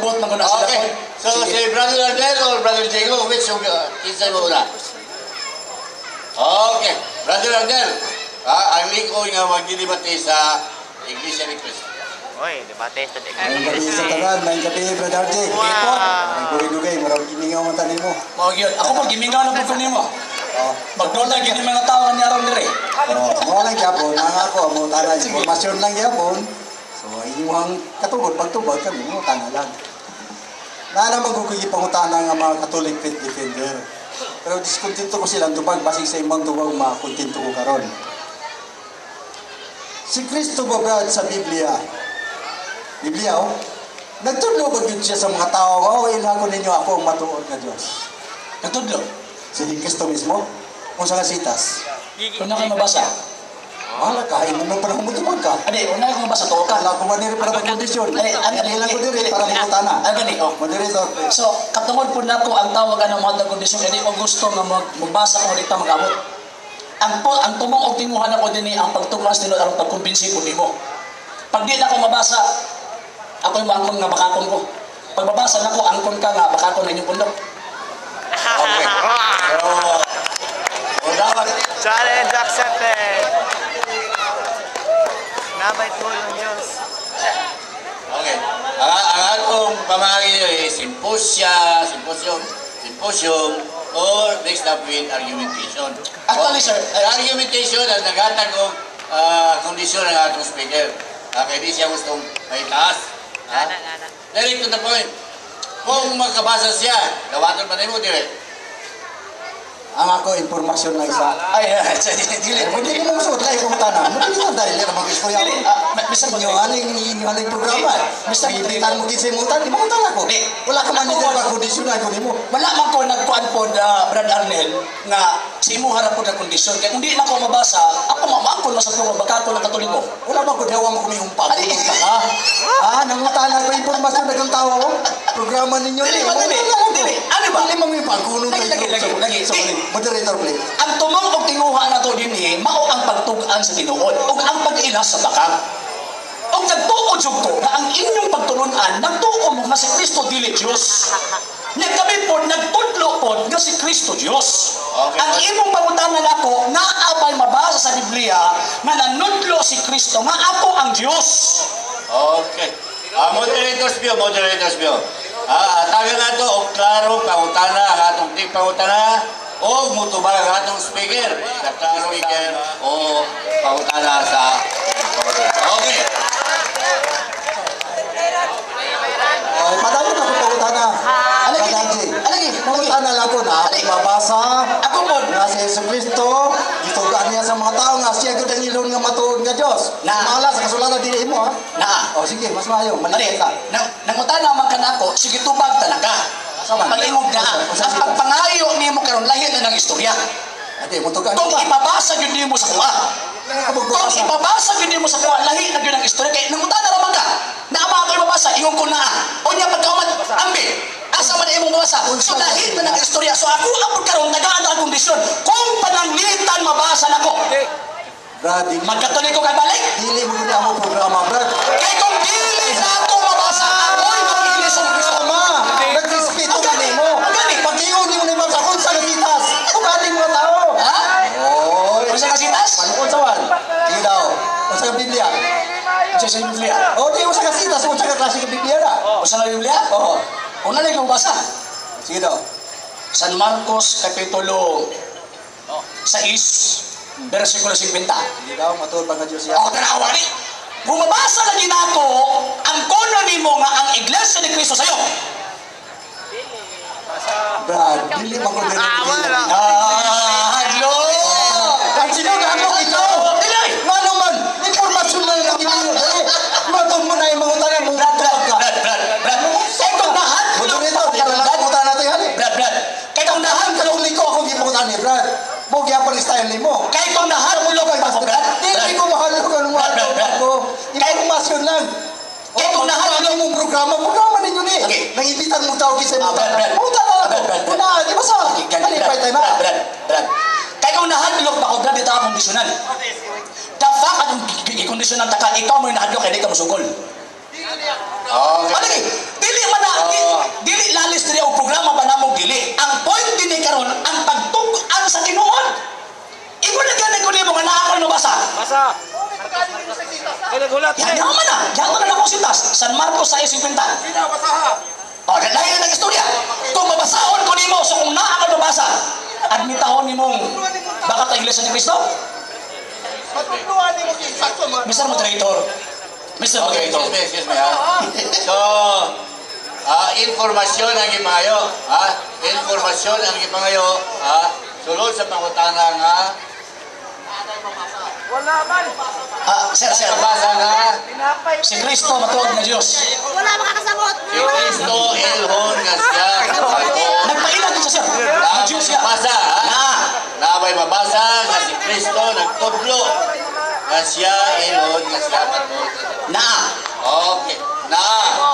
Naglubot man ko na sila. Okay. So, Sige. si Brother Arnel or Brother Diego, which of kinsa mo una? Okay. Brother Arnel, ang liko nga magdidebate sa Iglesia ni Cristo. Oy, debate sa Maayong gabi sa tanan, maayong gabi, Brother RJ. Wow. Ay, dugay, murag gimingaw man tanin mo. Mao gyud. Ako mo gimingaw na pud ko nimo. Oh, Magdula gyud ni mga tawo nga aron dire. oh, mo lang gyapon, ang ako mo tanan impormasyon lang gyapon. So inyong katugod pagtubag kami mo tanan lang. Naa naman ko kuy pangutana nga mga Catholic faith defender. Pero diskontento ko silang tubag basig sa imong tubag makontento ko karon. Si Kristo ba, Brad, sa Biblia? Biblia, oh. Nagtudlo ba gyud siya sa mga tao? "Oh, ilhan ko ninyo, ako ang matuod nga Diyos." Nagtudlo. Si Kristo mismo? Kung sa kasitas? Kung na kayo mabasa. Wala ka, ay mo pa mutubag ka. Adi, una ko mabasa to ka. Wala ko man diri para pagkondisyon. Ay, ang Ang ilang ko diri para mangutana. Ang gani, oh. Moderator. So, katungod po nako ang tawag anong mga kondisyon, edi ko gusto nga magbasa ko dito mag-abot. Ang tumong og tinguhan ako dinhi ang pagtungkas nilo aron pagkumbinsi ko nimo. Pag di na ako mabasa, ako yung maangkon nga bakakon ko. Pag mabasa nako, angkon ka nga bakakon na inyong pundok. Okay. So, o dapat, Challenge accepted. Nabay tulong Diyos. Okay. Ang atong pamagi is symposium, or mixed up with argumentation. Actually, sir, Ang argumentation ang naghatag og kondisyon ng atong speaker. Kaya di siya gustong may taas. Ha? Nana, nana. Direct to the point. Kung makabasa siya, dawaton pa nimo dire. Ang ako impormasyon lang isa. Ay, ay, dili. Kung di mo musuot lang pangutana. Mo dili dahil ra mag-istorya Dili, ako. Mr. Inyo aling inyo aling programa. Mr. Ipitan mo kinsay mo di mo ko. Di. Wala ka man Ako, diri pa kondisyonan ko nimo. Wala man ko nagkuan po na Brad Arnel nga sa imo harap po na kondisyon. Kaya kung di na ako mabasa, ako maangkon mas ako bakakon ang Katoliko. Wala ba ko dawa mo kumiumpag Adi. ka ha? Ah, nangutana ko impormasyon dagang tao. Programa ninyo Dili, ni. dili, dili. Ano ba? Dili mo may pagkuno Lagi, lagi, lagi, lagi. Sorry, moderator, please. Ang tumong og tinguha nato dinhi mao ang pagtug-an sa tinuod ug ang pag-ila sa bakang. Ug nagtuo jud ko nga ang inyong pagtulun-an nagtuo mo nga si Kristo dili Dios. Nya kami po nagtudlo po nga si Kristo Dios. Okay. Ang imong pangutana nako, naa bay mabasa sa Biblia nga nanudlo si Kristo nga ako ang Dios? Okay. Moderators view, moderators view. Tagan nato og klaro pangutana ang atong tig pangutana o mutubag ang atong speaker sa klaro speaker o pangutana sa. Okay. Oh, padayon ako pangutana. Alagi, Alagi. alagi. Pangutana lang ko na Alagi. mabasa Ako po nga si Yesu Kristo gitugaan niya sa mga tao nga siya gud ang ilon nga matuod nga Dios. Na. Maala sa kasulatan dili mo ha. Naa. Oh, sige, mas maayo, Ani, maligay ka. nangutana man ka nako, sige tubag talaga. Sama. Pag-ingog na. Usa- Ang pagpangayo nimo karon lahi na ng istorya. Ate, mutugaan Kung ka. ipabasa gyud nimo sa kuha. Kung ipabasa gyud nimo sa kuha, lahi na gyud ang istorya kay nangutana ra man ka. Naa ako ipabasa, ingon ko naa. Unya pagkauman, ambi. Asa man imong mabasa? So lahi na ng istorya. So ako ang karon tagaan ang kondisyon. Kung pananglitan mabasa nako, Brad, dili, magkatoliko kay balik. dili mo gud amo programa, Brad. Kay kung dili na ako mabasa, ako'y mag-iglesia ni Kristo. Programa. Nagrespeto Ang gani, ka nimo. ang gani. Pag-iyon nimo ni sa unsa nga sitas. Tugaan mga tao. Ha? Oy. Unsa ka sitas? Panuon sa wan. Sige daw. Unsa ka Biblia? Unsa sa Biblia? Oh, di unsa ka sitas, unsa ka klase ka Biblia na? Unsa nga Biblia? Oo. Una lang yung basa. Sige daw. San Marcos Kapitulo 6, versikulo 50. Sige daw, matuod pa nga Diyos siya. O, tanawa ni. Bumabasa lagi nako ang kono nimo nga ang Iglesia ni Cristo sa'yo. Brad, dili man ko dili. Ah, wala. Ah, hadlo! Ang sino nga ako ikaw? Dili! Ngano man, impormasyon lang ang ginoo. Eh, matun mo na yung mga tanan mong Brad, Brad, tubag ka. Brad, Brad, Brad. Kay kung nahadlok Moderator, ka di ka lang Brad, pangutana natin hali. Brad, Brad. Kay kung nahadlok, Katoliko akong gipangutana ni Brad. Mo gyapon style nimo. Kay kung nahadlok ka ko, Brad, Dili Brad. ko mahalo ka nung Brad, Brad, Brad. ako. Impormasyon lang. Kay kung nahadlok mong programa, programa ninyo ni. Okay. Nangibitan mo tao kinsa mo. Ah, Brad, Brad. Mangutana Ah, ako. Brad, Brad, Brad. Una, di ba sa? Okay, gani, Kalipay Brad, tayo na. Brad, Brad, Brad. Kay kung nahadlok pa ko, Brad, ito ang kondisyonan. The fact atong ikondisyonan ta ka, ikaw mo yung nahadlok, kaya di ka musugol. Okay. Palagi, dili man na, dili lalis diri og programa ba namo dili. Ang point dinhi karon ang pagtug-an sa tinuod. Ingon na gani ko nimo nga naa ka nabasa. Basa. Ay, nagulat. Yan naman na. Yan man na akong sintas. San Marcos 6:50. Oh, lahi na ng istorya. Kung mabasahon ko nimo, so kung naa ka nabasa, admitahon nimong baka ta Iglesia ni Cristo? Mr. Moderator. Mr. Okay, Moderator. excuse me, excuse me, ha. So, informasyon ang gipangayo, ha? Informasyon ang gipangayo, ha? Sulod sa pangutana nga, Wala man. Sir, sir. basa nga, Pinapay. Si Kristo matuod nga Diyos. Wala makakasabot. si Kristo ilhon nga siya. Nagpaila din siya, sir. Nga Diyos siya. Mabasa, ha? Na. Nabay mabasa nga si Kristo nagtudlo nga siya ilhon nga siya matuod. Na. Okay. Na.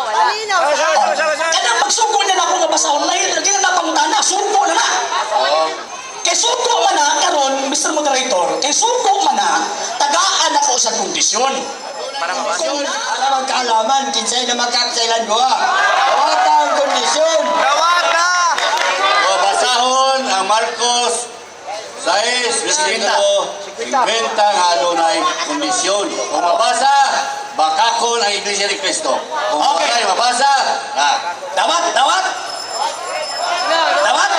Malinaw. Basa, basa, basa. Kanang pagsugo niya na ako nga basahon, lahi lagi na napangutana, sugo na na. Okay. Kay sugo man na karon, Mr. Moderator, kay sugo man na, tagaan ako sa kondisyon. Para mabasa. Kung na, Para magkaalaman, kinsay na magkakailan duha. Wata ang kondisyon. Dawata! O, basahon ang Marcos 6, versikulo 50 nga adunay kondisyon. Kung mabasa, bakakon ang Iglesia ni Cristo. Kung okay. Mabasa, na. Dawat, dawat. Dawat.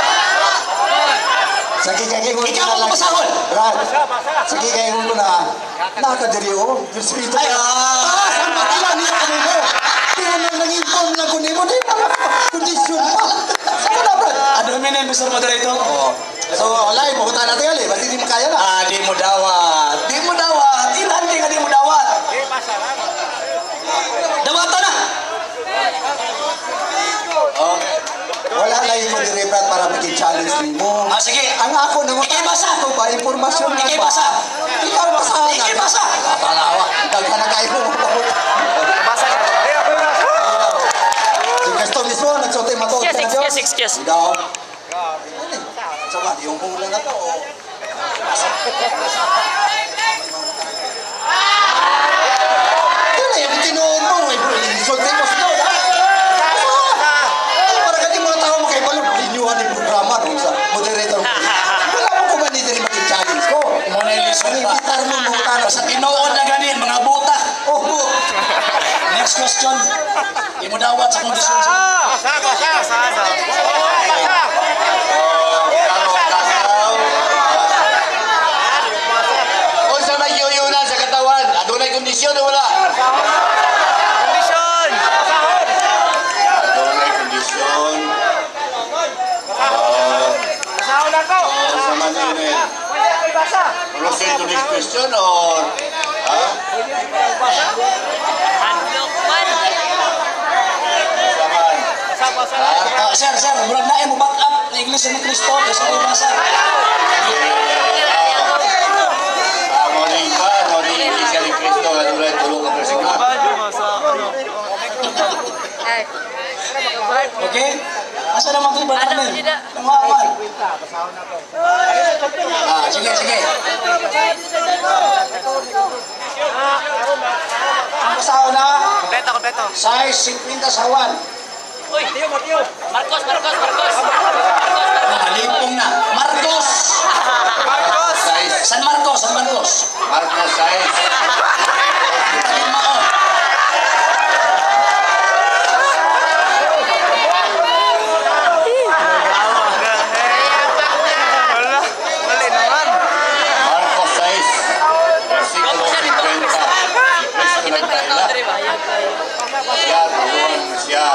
Sige kay ingon Ikaw ang basahon. Brad. Sige kay ingon ko na. Nakadiri oh. Respeto. Ay, ah. Taas ang matila niya kanimo. Pero nang nang-inform lang ko nimo, di pa kondisyon pa. Sige na, Brad. Ano man Mr. Moderator? Oh. So, wala, ipukunta natin ali. Basta hindi mo kaya na. Ah, di mo dawat. Di mo dawat. Ilan di ka di mo dawat. Dawatan na. Okay. Wala lang mo diri, Brad, para maging challenge nimo. Ah, sige. Ang ako nang Ikay basa. ko ba impormasyon na Ikay ba? basa. Ikaw basa na. Ikay basa. Talawa. Daghan na kayo mo. Basa na. Ay, ako na. Si Kristo mismo nagsulti matuod Excuse, sa Diyos. excuse, excuse. Ikaw. Ano eh? Sa ba, yung kulang na to. Oh. Yun na yung tinuod mo. May insulti mo sa Lord, ha? Basa. Para ka di mga tao makaibalo. Inyuhan yung programa nung sa moderator. Wala mo kumanito rin maging challenge ko. Mo na yung Ang ibitar mo mo tanong. Sa tinuod na gani, mga buta. Oh, Next question. Di mo dawat sa kondisyon. Sir. Basa, basa. Basa, basa. Takaw, takaw. Unsa may yuyunan sa katawan? Adunay kondisyon o wala? Kondisyon! Adunay kondisyon. Basahon ako! Unsa man yun eh? Pwede ako ibasa. Proceed to next question or... Ha? Hadlok man. Unsa man? Basa, basa. Ha? Ah, sir, sir, murag na mo back up na Iglesia ni Cristo kaysa di basa. Ah, mo rin ba? Mo rin Iglesia ni Cristo nga adunay tulo ka bersikulo. Basa, ano? Ay, Okay? Asa naman ito ba Ano, namin? hindi na. Nangaman. Ah, sige, sige. Ang basahon na, Kompleto, kompleto. size 50 sa 1. Uy, Marcos, Marcos, Marcos. Marcos, Marcos. Ah, limpong na. Marcos! Marcos! Size. San Marcos, San Marcos. Marcos size. Talim mao. Wala. Wala naman. Marcos 6, versikulo 50. Si Cristo nagpaila. Siya, tuon siya,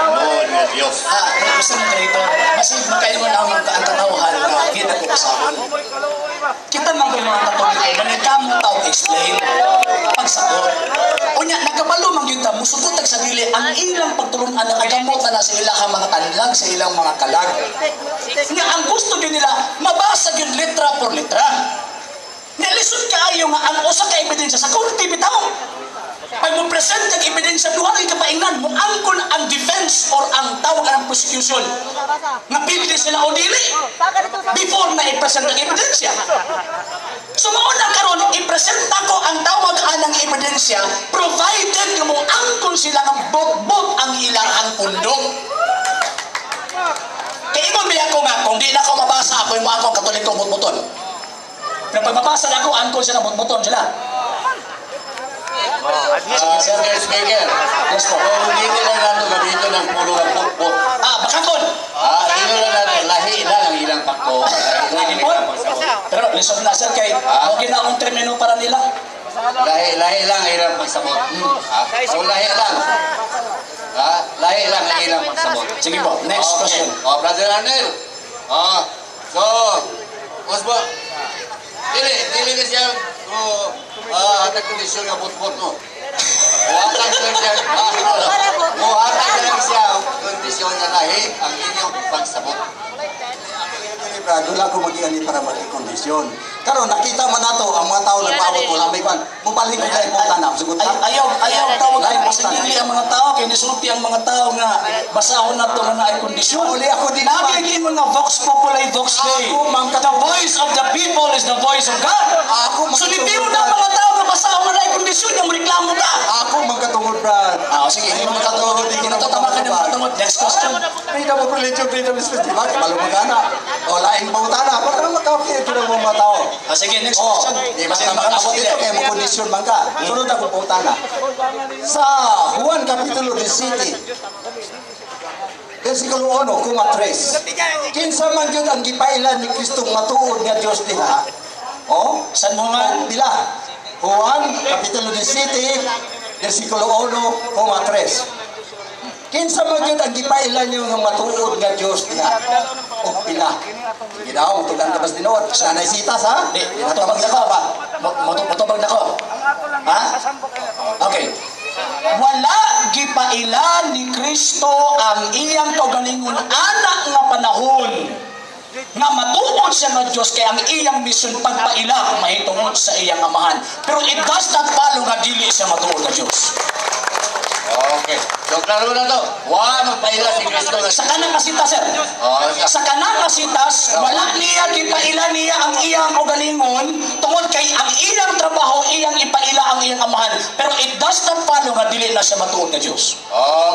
noon nga Diyos. Ah, Mr. Moderator, masig makaingon ang katawhan nga di na ko kasabon. Kita man ko mga Katoliko, maningkamot ta og explain, pagsakot. Unya, nagkabalo man gyud ta, musugot tag sa dili ang ilang pagtulun-an nakagamot na na sa ilang mga tanlag, sa ilang mga kalag. Nga ang gusto gyud nila, mabasa gyud letra por letra. Nilisod kaayo nga ang usa ka ebidensya sa korte bitaw. Pag mo present ang ebidensya, duha ra kapaingnan mo angkon ang defense or ang tawag ang prosecution. Nga pildi sila o dili before na i-present ang ebidensya. So mao na karon i-present ako ang tawag anang ebidensya provided nga mo angkon sila nga bot-bot ang ilahang pundo. Kaya ingon biya ko nga, kung di na ako mabasa, ako yung mga akong Katoliko bot-boton. Pero pag mabasa na ako, angkon sila, bot-boton sila. Mr. Speaker, Yes po. kung hindi lang nato gamiton ang puro nga bot-bot. Ah, baka kon. Ino lang nato, lahi lang ang ilang pagko. Lahi lang ang ilang pagsabot. Pero lisod na sir kay mo ginaong termino para nila. Lahi, lahi lang ang ilang pagsabot. So lahi lang. Lahi lang ang ilang pagsabot. Sige po, next Okay. question. Oh, Brother Arnel. Oh, so, Osbo, dili, dili na siya, oh, hatag kondisyon nga bot-bot, no? Muhatag na lang siya, muhatag na lang siya og kondisyon nga lahi ang inyong pagsabot. Brad, wala ko magiani para magkondisyon. Karon nakita man nato ang mga tao nagpaabot wala may kwan. Mubalik ko kay pong tanap sugot Ay, ta. ayaw, ayaw tawag ay Lain masigili ang mga tao kay nisulti ang mga tao nga basahon na to nga naay kondisyon. Uli ako din naman. Nagiging mga vox populi vox dei. Ako, ma'am, The voice of the people is the voice of God. Ako, ma'am, So lipiw na ang mga tao nga basahon na naay kondisyon nga reklamo ka. Ako magkatungod, Brad. Ah, sige, Ay, magkatungod, di ko na Tama ka na magkatungod. Next question. Freedom of religion, freedom of speech. Diba? Kay malumagana. O, laing pangutana. Para naman makapit ito ng mga tao. Ah, sige, next Oh, question. di ba Kasi tama makaabot dito dito. kay mo kondisyon man ka. Sunod ako pangutana. Sa Juan Kapitulo 17, versikulo 1,3. Kinsa man gyud ang gipailan ni Kristong matuod nga Dios diha? Oh, San Juan, pila? Juan Kapitulo 17, versikulo 1,3. Kinsa man gyud ang gipailan niyo nga matuod nga Dios diha? O pila? Sige daw, tugan ka bas tinuod. Nanay sitas ha? Di, matubag na ko ba? Matubag na ko. Ha? Okay. Wala gipailan ni Kristo ang iyang kaugalingon anak nga panahon nga matuod siya nga Diyos kay ang iyang misyon pagpaila mahitungod sa iyang amahan. Pero it does not follow nga dili siya matuod nga Diyos. Okay. So, klaro na to. Wa magpaila si Kristo nga Sa kanang kasita, sir. Oh, Sa kanang kasitas, wala niya gipaila niya ang iyang kaugalingon tungod kay ang iyang trabaho iyang ipaila ang iyang amahan. Pero it does not follow nga dili na siya matuod nga Diyos.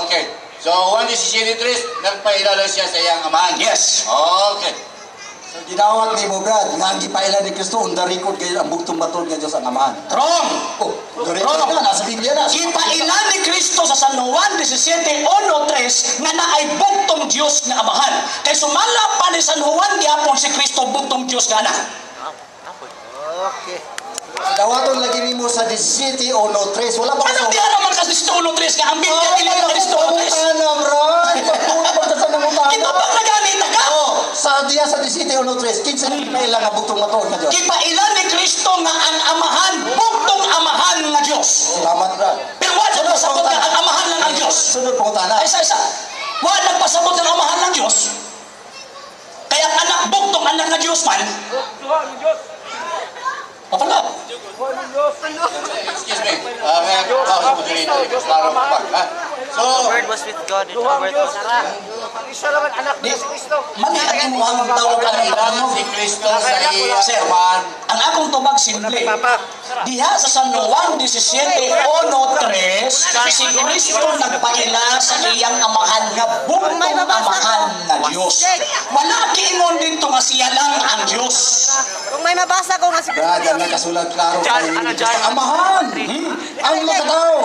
Okay. So, Juan 17:3, nagpaila lang siya sa iyang amahan. Yes. Okay. So, gidawat ni mo, Brad, nga ang gipailan ni Kristo on the record kay ang bugtong matuod nga Diyos ang amahan. Wrong. Oh, on the record Wrong. na, nasa Biblia na. Gipailan ni Kristo sa San Juan 17:1-3 nga naay bugtong Dios nga amahan. Kay sumala pa ni San Juan gyapon si Kristo bugtong Dios nga anak. Okay. Dawaton lagi nimo sa 17:1-3. Wala pa Anong diha naman kasi 17:1-3 nga ang Biblia dili na Kristo 1:3. Pangutana, Brad. Pagpunta sa nangutana. Ito bang naganita ka? Oh, sa diya sa 17:1-3, kinsa ni gipailan nga bugtong matuod nga Diyos? Gipailan ni Kristo nga ang amahan, bugtong amahan nga Dios. Salamat, Brad. Pero wala nagpasabot nga ang amahan lang ang Dios. Sunod pangutana. Ay, isa, isa. Wala nagpasabot ng amahan ng Diyos. Kaya ang anak, bugtong anak nga Diyos man. Mapalap. Excuse me. Moderator, klaro ko pa. Ha? So, The Word was with God and the Word was Di, mali ang imuhang tawag ang nagpaila pagdungog. si Kristo sa iyang Sir, amahan. ang akong tubag simple. Diha sa San Juan 17:1-3, si Kristo nagpaila sa iyang amahan nga bugtong amahan nga Diyos. Wala kiingon dito nga siya lang ang Diyos. Kung may mabasa ko nga si Brad, ang nakasulat klaro John, kay ano, Kristo. John? Amahan! Ang makatao,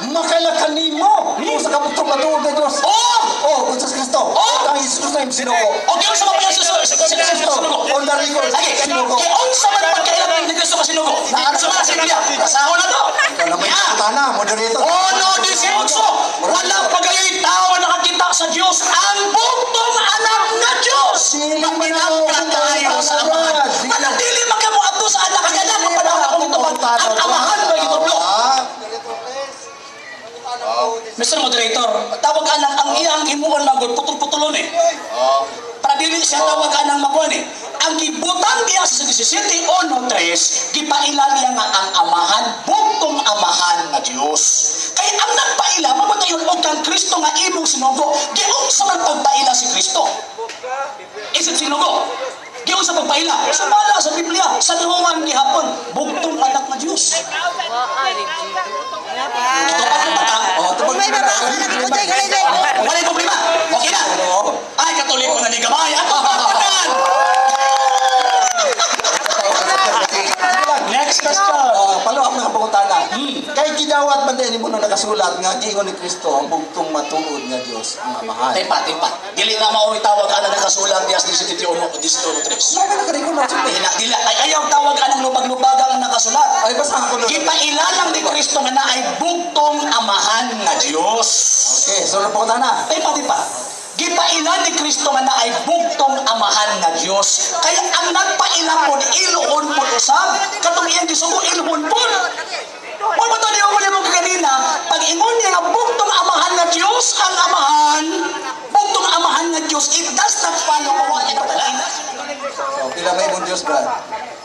makaila kanimo sa kabugtong matuod nga Diyos. Oh! Oh, kung sa Kristo. Oh! Ang Jesus na yung sinugo. O kaya sa mga Kristo, on the record, Okay, sinugo. kaya unsa man pagkailan ni Kristo kasinugo? Sa mga Biblia, basahon na to. Ikaw na may Yeah. pangutana, moderator. Oh no, 18. Wala pa gayoy tao nakakita sa Diyos ang bugtong anak nga Diyos. Sino Nga man pinagkatayo ang sa amahan. Brad? Sige. Manang dili man ka mo adto sa anak ang anak ang panahon akong gitubag. Ang amahan ba gitublo? Ah, Mr. Moderator, tawag anang ang iyang imuon magod putol-putulon eh. Oh, Para dili siya tawag anang makuan eh. Ang gibutang niya sa 17:1-3, gipaila niya nga ang amahan, bugtong amahan nga Dios. Kay ang nagpaila, mabatayon og kang Kristo nga imong sinugo, giunsa man pagpaila si Kristo? Isip sinugo. Giunsa pagpaila? Sumala sa Biblia, sa Juan gihapon, bugtong anak nga Dios. Ito pa ang bata. Oh, Kung may tubag problema. Jay, Jay, Jay. Wala problema. Okay na. Oo. Ay, Katoliko na ni gamay. Ako, pagpanan. Next question. Ah, follow up na pangutana. Kay gidawat man din mo na nakasulat nga giingon ni Kristo ang bugtong matuod nga Dios ang Amahan. Tepa, tepa. Dili na mao'y tawag ana nakasulat dias 17.1 17.3. May nakarecord na siya. Dili, dili. Ay, ayaw tawag anang lubag-lubagang ang nakasulat. Ay basta ako lang. Gipailalang ni Kristo nga naay bugtong amahan nga Dios. Okay, so na pangutana. Tepa, tepa. Gipailan ni Kristo nga naay bugtong amahan nga Dios. Kaya ang nagpaila pod iluon pod usab, katong iyang gisugo iluon pod. Mo ba to niyo mo kanina, pag ingon niya nga bugtong amahan nga Dios ang amahan, bugtong amahan nga Dios, it does not follow nga wa niya patala. So, pila may mong Dios, Brad?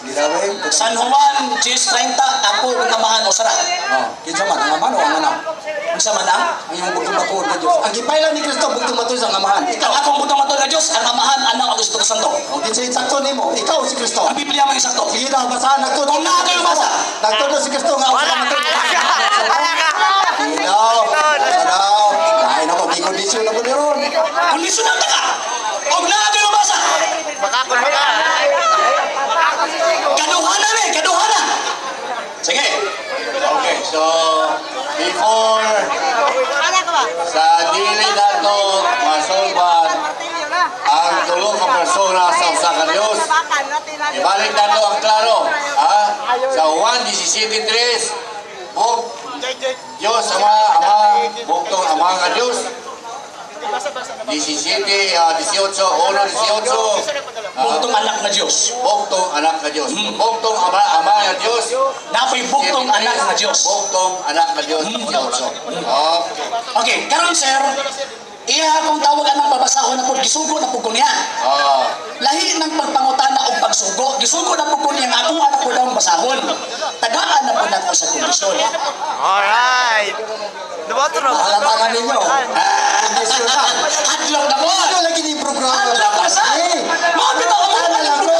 Pila may? San Juan 10:30, ako ang amahan o sara. Oh, kinsa man ang amahan o ang anak? Unsa man ang? Ang iyong bugtong matuod nga Dios. Ang gipailan ni Kristo bugtong matuod ang amahan. Ang Ikaw. akong bugtong matuod nga Dios, ang amahan, anak ug Espiritu Santo. Oh, kinsa insakto nimo? Ikaw si Kristo. Ang Biblia mo sakto. Sige daw, basahan nagtudlo. Kung naa kayo basa. Nagtudlo si Kristo nga usa ka matuod. Wala ka. Sige daw. Basa daw. Kain ako, di kondisyon ako niron. Kondisyon ta ka. Og naa kayo basa. Makakon ka. Kaduhana ni, kaduhana. Sige. Okay, so before Wala ka ba? sa dili nato masolban ang tulo ka persona sa usa ka Dios, ibalik nato ang klaro, ha? Sa Juan 17:3, buk Dios Ama, Ama, buktong Ama nga Dios. 17, 18, 1, 18, Bugtong anak nga Dios. buktong anak nga Dios. Buktong Ama, Ama nga Dios. Napoy bugtong anak nga Dios. Buktong anak nga Dios, 18. Okay. Okay, karon sir, iya akong tawag anang babasahon na pud gisugo na pud ko niya. Ah, Lahi ng pagpangutana og pagsugo, gisugo na pud ko niya nga ako anak ko daw ang basahon. Tagaan na pud nako sa kondisyon. Alright. Dumato na. Halata ninyo. Kondisyon na. Hadlok na po. Ano lagi ni programa? Hadlok na sa. Eh, Mao bitaw ang Ano lang ko?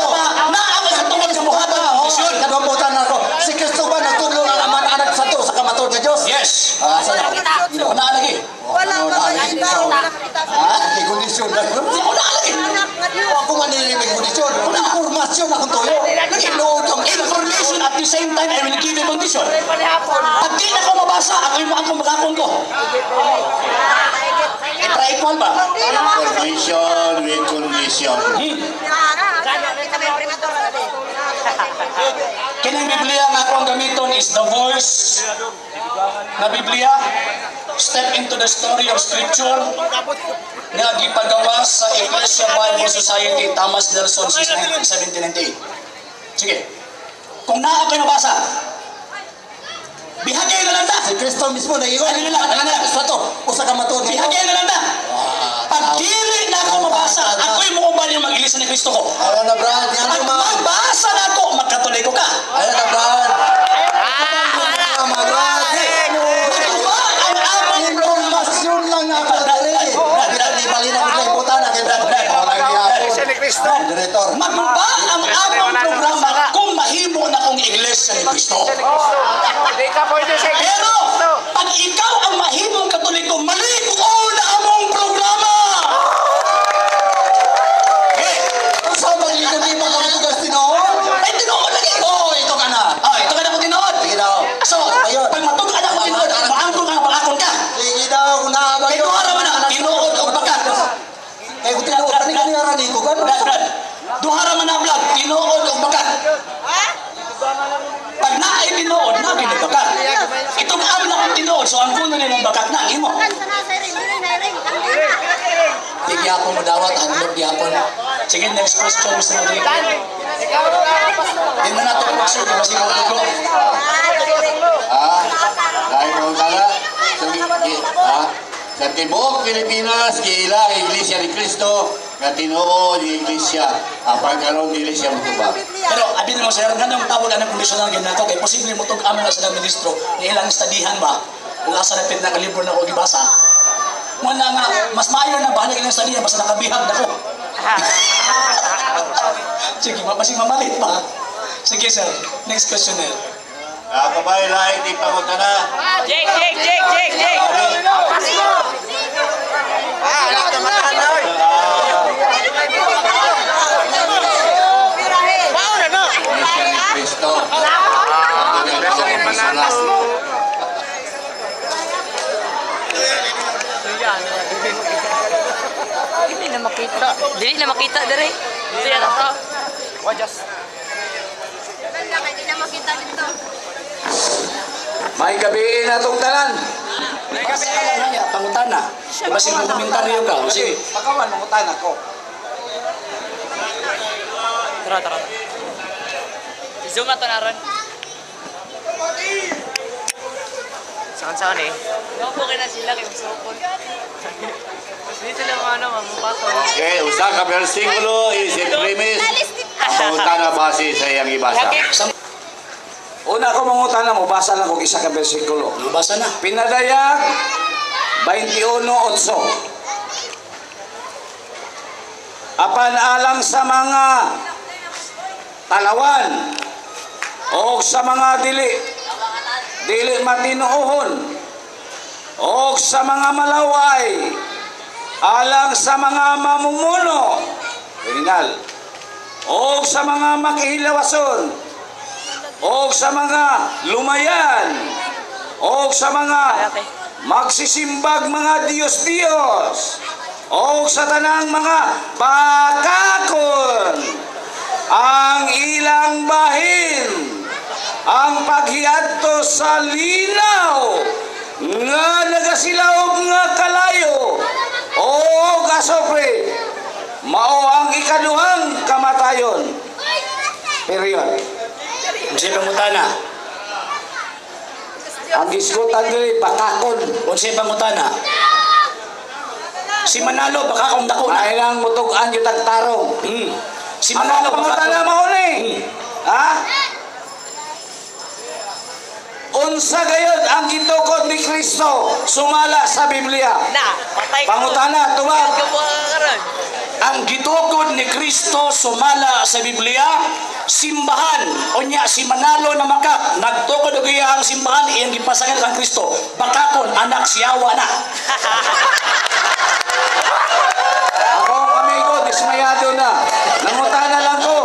Na ang katungod sa buhaton ng kondisyon. Kadambutan ako. Si Kristo ba nagtudlo ng amahan anak sa to sa kamatuod nga Dios? Yes. Ah, sa na. Wala lagi. Wala Ano, ba na, kita? Wala kita sa Okay, kondisyon na. Wala lagi. anak nga Dios. Ako man nili may kondisyon. Informasyon akong tuyo. Tinuod ang Information at the same time, I will give you condition. Pag di na ko mabasa, ako yung akong magakon ko. I-try equal ba? information with condition. Kita may primator na din. Kining Biblia nga ako ang gamiton is the voice na Biblia. Step into the story of Scripture nga gipagawa sa Ecclesia Bible Society, Thomas Nelson, since 1798. Sige. Kung naa kayo nabasa, bihagay na lang ta. Si Kristo mismo nag-ingon. Ano na lang, ano na lang. Sa to, usa ka matuod nga Dios. Bihagay na lang ta. Pag dili na ako mabasa, ako'y muuban yung mag-ilisa ni Kristo ko. Ayaw na Brad, yan Pag ang mga. mabasa na ako, magkatoliko ka. Ayaw na Brad. Ah, Mga Brad. Matuba ang among Informasyon lang ako dali. Di bali na ko iputana kay Brad. Brad, wala gyapon. Kristo. Moderator. Maguba ang among programa kung mahimo na kong iglesia ni Kristo. Hindi ka pwede sa Pero, pag ikaw ang mahimong Katoliko, mali-o na among programa! Okay. Unsa man likod ni mga tugas tinuod? Ay, tinuod lagi! Oh, ito ka na. Ah, ito ka na kong tinuod. Sige daw. So, Ayun. pag matug-an ako tinuod, maangkon ka, maangkon ka. Sige daw, kung naa ba Kay duha ra man na, tinuod o bakat. Kay kung tinuod, kani kani ra ni ko gano. Brad, Brad. Duha ra man na vlog, tinuod o bakat. Pag naay tinuod, na gini bakat. Itong am na kong tinuod, so ang kuno nimong bakat na ang imo. Di gyapon mo dawat, handlog gyapon. Sige, next question, Mr. Rodrigo. Di na nato pagsuot, di ba sige dugo? Ah, dahil mo tala, sa tibuok Pilipinas, giila ang Iglesia ni Cristo, nga tinuod ang Iglesia, apan karon dili siya motubag. Pero abi nimo sir, nganong tawag anang kondisyon ang ginato kay posible mo tug amo na sa ministro ni ilang studyhan ba kung asa na pit na kalibro na ko gibasa. Mo na nga mas maayo na bahalag ilang studyhan basta nakabihag na ko. Sige, mabasing mamalit pa. Sige sir, next questionnaire. Ah, kabay lahi di pangutana. Jake, Jake, Jake, Jake, Jake. Dili na makita. Dili na makita dire. Dili na to. Wajas. Banda kay di na makita dito. May gabi na itong tanan. Basa ka lang haya, pangutana. Basig mo komentaryo ka. Sige. Pakawan, mangutana ko. Tara, tara. Zoom na to na ron. Saan saan eh? Gapo kay na sila kay musukol. Hindi sila mga ano, mamupato. Okay, usa ka bersikulo is premise. Pangutana base sa iyang ibasa. Una ko mangutana mo, basa lang kog isa ka bersikulo. Basa na. Pinadayag 21:8. Apan alang sa mga talawan o sa mga dili dili matinuohon o sa mga malaway alang sa mga mamumuno kriminal o sa mga makihilawason o sa mga lumayan o sa mga magsisimbag mga Diyos-Diyos o sa tanang mga bakakon ang ilang bahin ang paghiadto sa linaw nga nagasilaob nga kalayo o kasopre mao ang ikaduhang kamatayon, period. Unsay pangutana? Ang gisgutan diri bakakon. Unsay pangutana? Si Manalo baka kung dako na. Ay lang mutug-an yung tagtarong. Si Ano Manalo ang baka pangutana mao ni? Ha? Unsa gayod ang gitukod ni Kristo sumala sa Biblia? Na, patay ka. Pangutana, tubag. Gapo ka karon. Ang gitukod ni Kristo sumala sa Biblia, simbahan. Unya si Manalo na makak nagtukod og iya ang simbahan iyang gipasangil ang Kristo. Bakakon anak siyawa na. Ako ang amigo, dismayado na. Nangutana lang ko.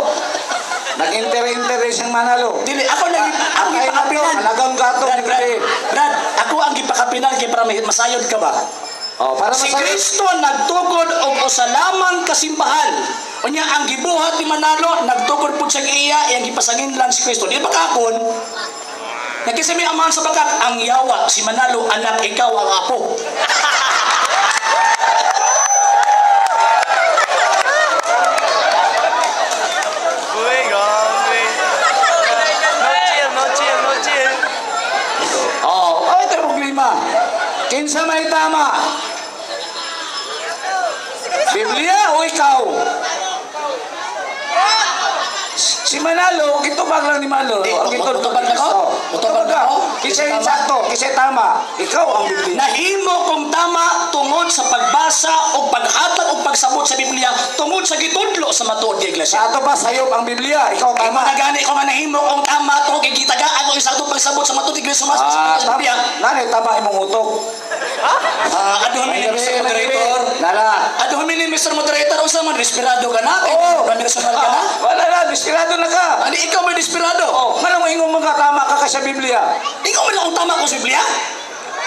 Nag-inter-inter siyang Manalo. Dili ako lang ako Ang gipakapinan. Alagang gatong Brad, Brad, ni Brad, ako ang gipakapinan kay para masayod ka ba? Oh, para Si masayod. Kristo nagtukod og usa lamang kasimbahan. Unya ang gibuhat ni Manalo nagtukod pud sa iya iyang gipasangin lang si Kristo. Di ba kakon? Nagkisa may amahan sa bakak ang yawa si Manalo anak ikaw ang apo. Uy, grabe. No chill, no chill, no chill. Oh, ay tayo problema. Kinsa may tama? Biblia o ikaw? Si Manalo, gitubag lang ni Manalo. Di, Ang gitubag mutubag ni ako? Kristo. Mutubag Mutubag ka. ako? Kinsa Tama. insakto, kinsa tama. Ikaw ang Biblia. Nahimo kong tama tungod sa pagbasa o paghatag o pagsabot sa Biblia tungod sa gitudlo sa matuod nga iglesia. Sa ato pa sayop ang Biblia, ikaw Kay tama. mga gani ko nga nahimo kong tama tungod kay gitagaan ko isa atong pagsabot sa matuod nga iglesia sa Ah, sa tama. Biblia. Nani tama imong utok. Ah, aduhon mi ni Mr. Moderator. Nala. Aduhon mi ni Mr. Moderator unsa man desperado ka na? Kay Oo. personal ka na? Ah, wala na, desperado na ka. Ani ikaw may desperado. Oh, ngano mo ingon mo ka tama ka kay sa Biblia? Ikaw man akong tama ko sa Biblia.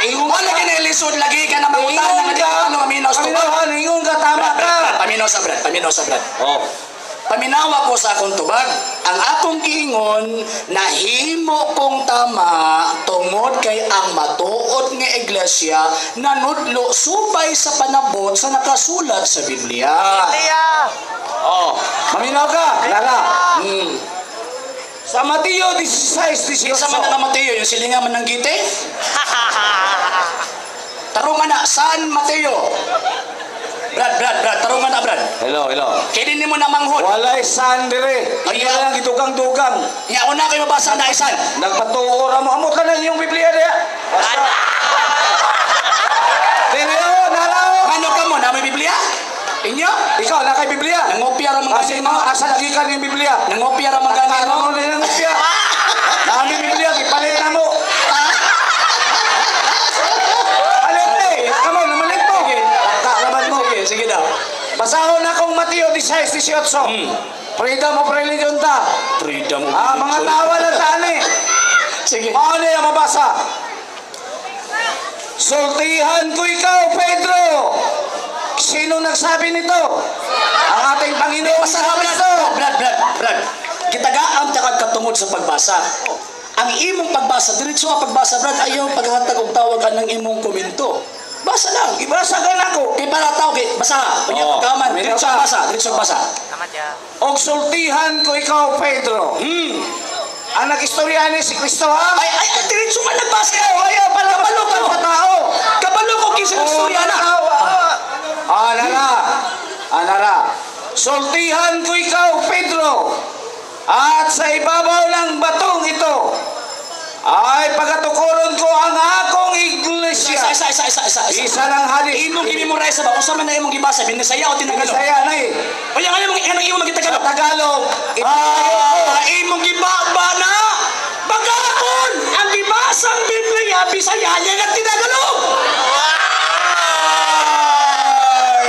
Ingon Wala ka na lisod lagi ka na mangutana Ingon nga di ka. ka ano maminaw sa tubag. Paminawan, ingon ka tama ka. Paminaw sa brad, paminaw sa brad. Oh. Paminawa ko sa akong tubag. Ang akong giingon, nahimo kong tama tungod kay ang matuod nga iglesia nanudlo subay sa panabot sa nakasulat sa Biblia. Lia! Oh, maminaw ka. Lala. Sa Mateo 16:18. Kinsa man ang Mateo, yung silinga man ng gite? Tarungan na, San Mateo? Brad, Brad, Brad, tarungan na, Brad. Hello, hello. Kaya din mo na manghod. Walay san dire. Ay, Ay lang gidugang-dugang. Nga una kayo mabasa na isan. Nagpatuo ra mo. Amot ka na yung Biblia diya. Basta. Dire oh, nalao. Ano ka mo, na may Biblia? Inyo? Ikaw na kay Biblia. Nangopya ra man Asa gani mo mo. asa lagi ka ng Biblia? Nangopya ra man gani mo. Ano na ng Biblia? Nami Biblia gipalit na mo. Palit eh. Come on, namalit mo. Taka naman mo. Sige, sige daw. Basahon na kong Mateo 16:18. Freedom of religion ta. Freedom of Ah, mga religion. tawa lang taan eh. Sige. Mao na yung mabasa. Sultihan ko ikaw, Pedro. Sino nagsabi nito? Ang ating Panginoon Basta sa Brad, Kristo. Brad, Brad, Brad. Gitagaan ta kag katungod sa pagbasa. Ang imong pagbasa, diretso ang pagbasa, Brad, ayaw paghatag og tawag anang imong komento. Basa lang. Ibasa ka na ko. Kay para tao kay basa. Unya Oh, pagkaman, minaw diretso ka. ang basa, diretso ang basa. Tama siya. Og sultihan ko ikaw, Pedro. Ang nag-istorya ni si Kristo, ha? Ay, ay, ay, diretso man nagbasa. Ayaw, ayaw, pala Kabalo ko. sa tao. Kabalo ko kinsa Oh, istorya na. Ah, nara. Ah, nara. Sultihan ko ikaw, Pedro. At sa ibabaw ng batong ito, ay pagkatukuron ko ang akong iglesia. Isa, isa, isa, isa, isa. Isa. Isa ng halis. Imong gimemorize ba? Unsa man na imong gibasa? Binisaya o tinagalog? Bisaya na eh. Unya nga imong anong imong gitagalog? Tagalog. Ah, imong gibaba na. Bagakon ang gibasang Biblia Bisaya nya nga tinagalog. Ay!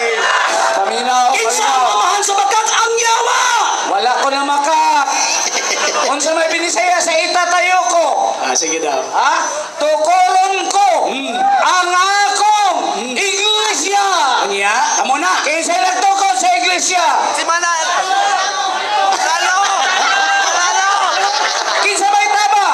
Paminaw, Kinsa ang paminaw. amahan sa bakak ang yawa. Wala ko na maka. Unsa may binisaya sa itatayo ko. Ah, sige daw. Ha? Tukuron ko ang akong iglesia. Unya, kamo na. Kinsa nagtukod sa iglesia? Si Mana. Lalo! Manalo! Kinsa may tama?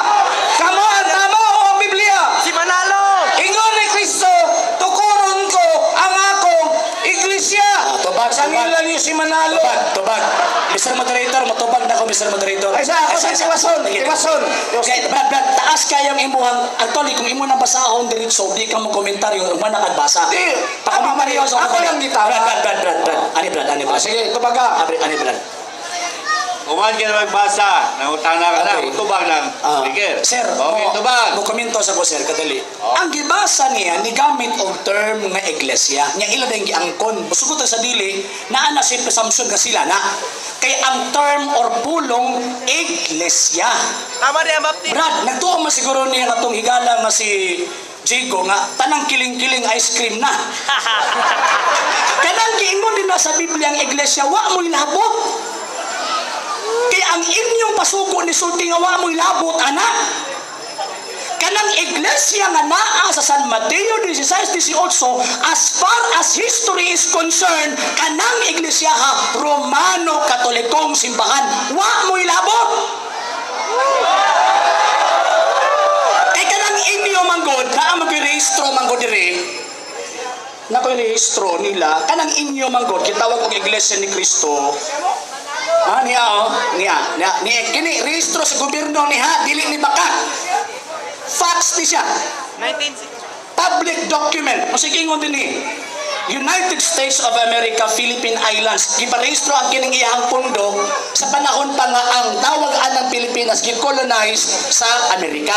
Kamo ang tama o ang Biblia? Si Manalo! Ingon ni Kristo, tukuron ko ang akong iglesia. Ah, tubag, Sangilan niyo si Manalo. Tubag, tubag. Mr. Moderator, matubag na ako, Mr. Moderator. Ay, sa ako sa tiwason, Sige. tiwason. Okay, Brad, Brad, taas kayang imuhang, actually, kung imo nang basahon diretso, di ka mo komentaryo, man nakagbasa. Di, Pakomentaryo sa ako lang gitara. Brad, Brad, Brad, Brad, Brad. Ani, Brad, ani, Brad. Ah, sige, tubaga. Ani, ani, Brad. Human ka na magbasa. Nangutana ka na. Okay. Tubag lang. Ah, Speaker. Sir, Okay, mo, tubag. mo komento sa ko sir kadali. Oh. Ang gibasa niya ni gamit og term nga iglesia. Nya ila din giangkon. Musugot sa dili naa na si presumption ka sila na kay ang term or pulong iglesia. Tama din ang Baptist. Brad, nagtuo man siguro niya katong higala nga si Jigo nga tanang kiling-kiling ice cream na. Kanang giingon din na sa Biblia ang iglesia, wa mo'y labot. Kaya ang inyong pasuko ni sulti nga wa mo'y labot, anak. Kanang iglesia nga naa sa San Mateo 16:18, as far as history is concerned, kanang iglesia ha, Romano Katolikong simbahan, wa mo'y labot. Kay kanang inyo manggod, naa magirehistro manggod diri. Nako rehistro nila, kanang inyo manggod, gitawag og Iglesia ni Cristo. Ah, niya oh, niya, niya, niya, kini rehistro sa gobyerno niha, dili ni baka. Facts ni siya. 19 Public document. O sige, ingon din eh. United States of America, Philippine Islands. Giparehistro ang kining iyang pundo sa panahon pa nga ang tawag anang Pilipinas gicolonize sa Amerika.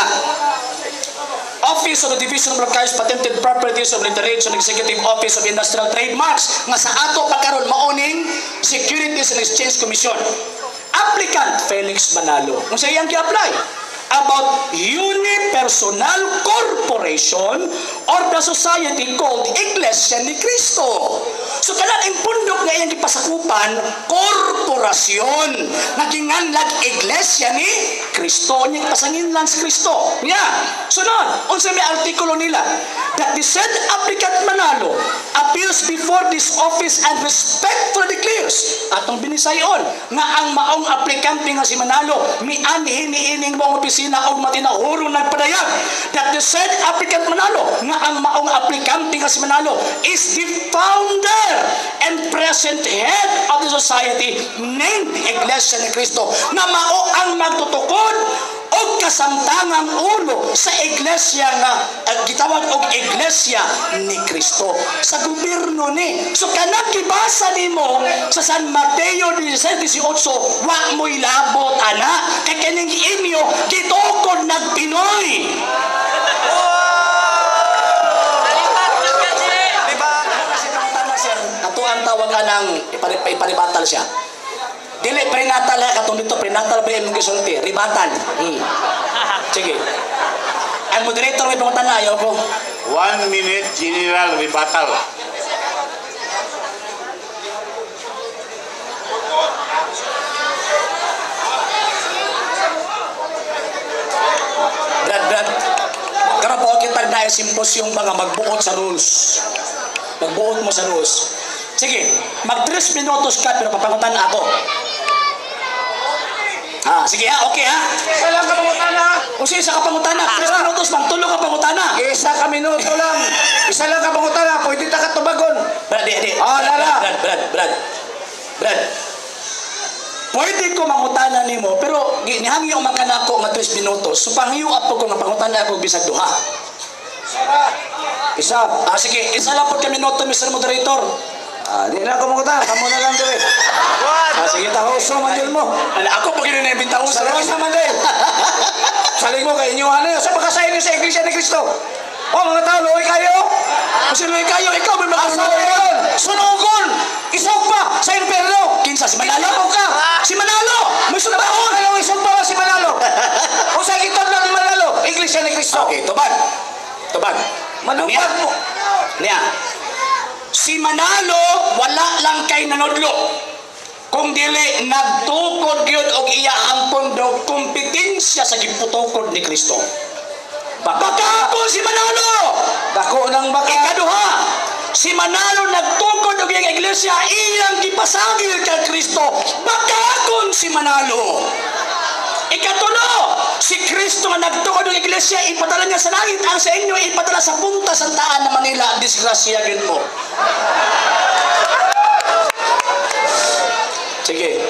Office of the Division of Archives, Patented Properties of Literature and Executive Office of Industrial Trademarks nga sa ato pa karon maoning Securities and Exchange Commission. Applicant Felix Manalo. Kung sa iyang gi-apply about unipersonal corporation or the society called Iglesia ni Cristo. So kanang ang pundok nga iyang gipasakupan, korporasyon. Naginganlag Iglesia ni Cristo. Nya pasanginlan si Cristo. Nya. Sunod, unsa may artikulo nila? That the said applicant Manalo appears before this office and respectfully declares atong binisayon nga ang maong aplikante nga si Manalo mianhi niining maong opisina og matinahurong nagpadayag that the said applicant Manalo nga ang maong aplikante nga si Manalo is the founder and present head of the society named Iglesia ni Cristo nga mao ang magtutukod og kasamtangang ulo sa iglesia nga gitawag og Iglesia ni Kristo sa gobyerno ni. So kanang gibasa nimo sa San Mateo 16:18, wa mo'y labot ana kay kining inyo gitukod nag Pinoy. Diba? Tama sir, ato ang tawag anang iparibatal siya. Dili prenatal ha, katong dito prenatal ba imong gisulti? Ribatal. Sige. Ang moderator may pangutana, ayaw ko. 1 minute general rebuttal. Brad, Brad. Karon po kita na symposium ba nga magbuot sa rules. Magbuot mo sa rules. Sige, mag 3 minutos ka pero papangutan ako. Ah, sige ha, okay ha. Isa lang ka pangutana. O sige, isa ka pangutana. 3 minutos, mang tulo ka pangutana. Isa ka minuto lang. Isa lang ka pangutana. Pwede ta ka tubagon. Brad, di, di. Ah, lala. Brad, Brad, Brad. Brad. Pwede ko mangutana nimo, pero nihangyo man ka nako nga 3 minutos. So panghiyo po ko nga pangutana ako bisag duha. Isa. Ah, sige, isa lang po ka minuto, Mr. Moderator. Ah, di na ako mangutana. Kamo na lang dire. Ah, sige, Tahoso man yun mo. Ala, ako pag yun na ibintahon Sa sa man din. Saling mo kay inyo ano. Sa pagkasayin niyo sa Iglesia ni Cristo. Oh, mga tao, luoy kayo. Kasi luwi kayo, ikaw may Asa makasunod. yun? Sunugon! Isugpa sa impyerno! Kinsa, si Manalo? Isugpa ka! Si Manalo! May sunabahon! Ano isugpa si Manalo? O sa gitan lang ni Manalo, Iglesia ni Cristo. Okay, tubag. Tubag. Manupad mo. Niya. Si Manalo, wala lang kay nanudlo. Kung dili, nagtukod yun og iya ang pondo, kompetensya sa giputukod ni Kristo. Baka ako si Manalo! Dako ng baka. Ikaduha, si Manalo nagtukod og iyang iglesia, iyang gipasagil kay Kristo. Baka akon si Manalo. Ikatulo, si Kristo nga nagtukod og iglesia, ipadala niya sa langit, ang sa inyo ipadala sa punta sa taan ng Manila, disgrasya yun mo. Sige,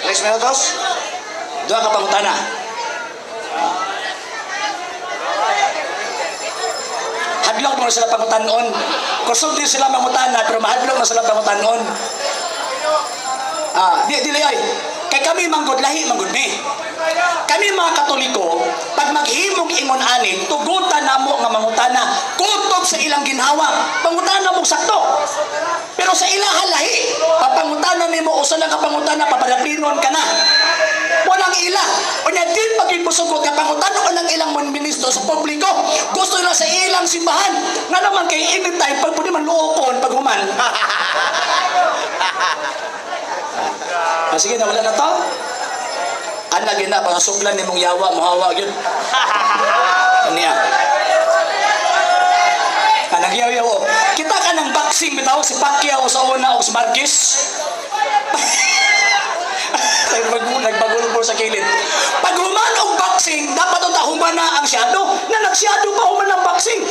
3 minutos? Duha ka pangutana. Hadlok mo na sila pangutanon. Kusog din sila mangutana, pero mahadlok na sila pangutanon. Ah, di dili ay. Kay kami manggod lahi manggod mi. Kami mga Katoliko, pag maghimong ingon ani, tugutan namo nga mangutana kutob sa ilang ginhawa. Pangutana mo sakto. Pero sa ilaha lahi, papangutana nimo usa lang ka pangutana, papadapinon ka na. Walang ila. O na din pag yun musugot nga pangutana walang ilang mon ministro sa publiko. Gusto nila sa ilang simbahan. Nga naman kay anytime pag pwede man luokon pag human. Ah, sige na, wala na to. Ana gina para suglan nimong yawa mohawa gyud. Niya. Ah, nagyaw-yaw. Oh. Kita ka ng boxing bitaw si Pacquiao sa una o si Marquez. Nagbagulbo sa kilid. Pag human og boxing, dapat unta human na ang siyado. Na nagsyado pa human ang boxing.